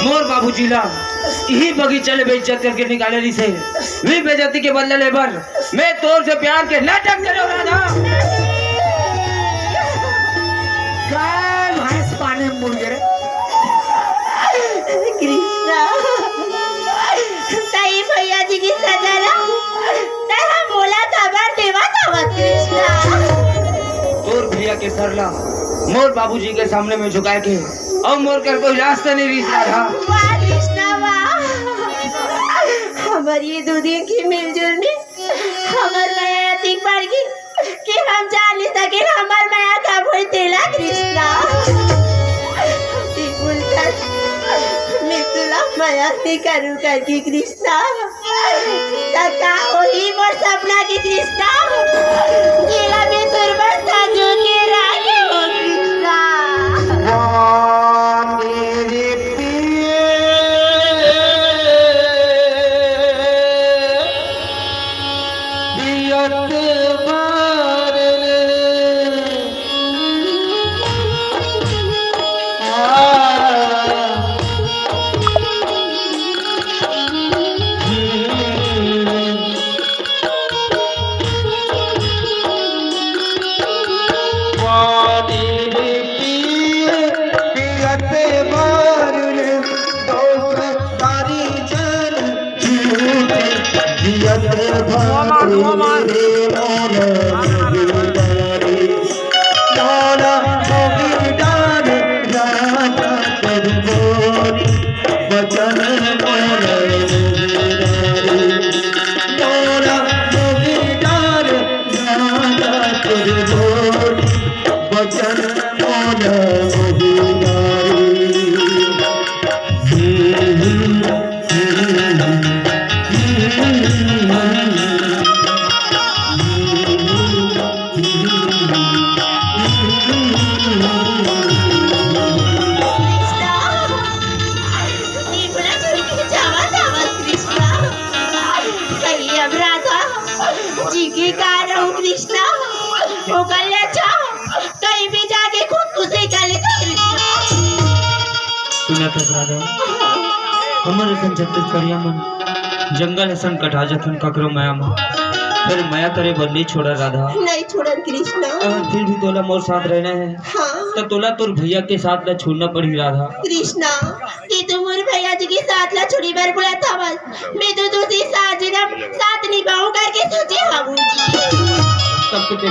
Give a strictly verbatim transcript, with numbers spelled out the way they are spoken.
तोर बाबूजी ला इही बगीचा ले बेइज्जत करके निकाले रहिस हे। वही बेइज्जती के बदला ले बर मैं तोर से प्यार के नाटक करे हंव, राधा। काय भैंस पानी में मुड़ गे रे? कृष्णा, तहीं भैया जी के सजा ला तैं हा मोला काबर देवत हवस, कृष्णा? तोर भैया के सर ला मोर बाबूजी के सामने में झुकाए के अउ मोर कर कोई रास्ता नहीं रहिस, राधा। वाह कृष्णा, वाह। हमर ये दू दिन के मिलजुल में हमर मया अतिक बढ़ गे कि हम जान नहीं सके हमर मया कब होई तेला, कृष्णा। बिल्कुल कर, मैं तुला मया नहीं करूँ करके, कृष्णा। त का होही मोर सपना के कृष्णा? जेला मैं तुरबन संजो के राखे हो कृष्णा। वाह मेरे पिए, पियत बार रे। कृष्णा, ये बड़ा छोड़ के जावा, जावा, कृष्णा। कहीं अब राधा जी के का रहूं, कृष्णा? ओकर ले अच्छा कहीं भी जाके खुदकुशी कर लेते, कृष्णा। सुनत हस राधा, हमर असन छत्तीसगढ़िया मन जंगल असन कटा जथन ककरो मया म, फेर मया करे बर नहीं छोड़न राधा। नहीं छोड़न कृष्णा। अगर फिर भी तोला मोर साथ रहना है, हाँ। त तोला तोर भैया के साथ ला छोड़ना पड़ही राधा। कृष्णा, तैं तो मोर भैया जी के साथ ला छोड़े बर बोलत हवस, मैं तो तुझे साथ जन्म साथ निभाऊं करके सोचे हवं जी। तब तो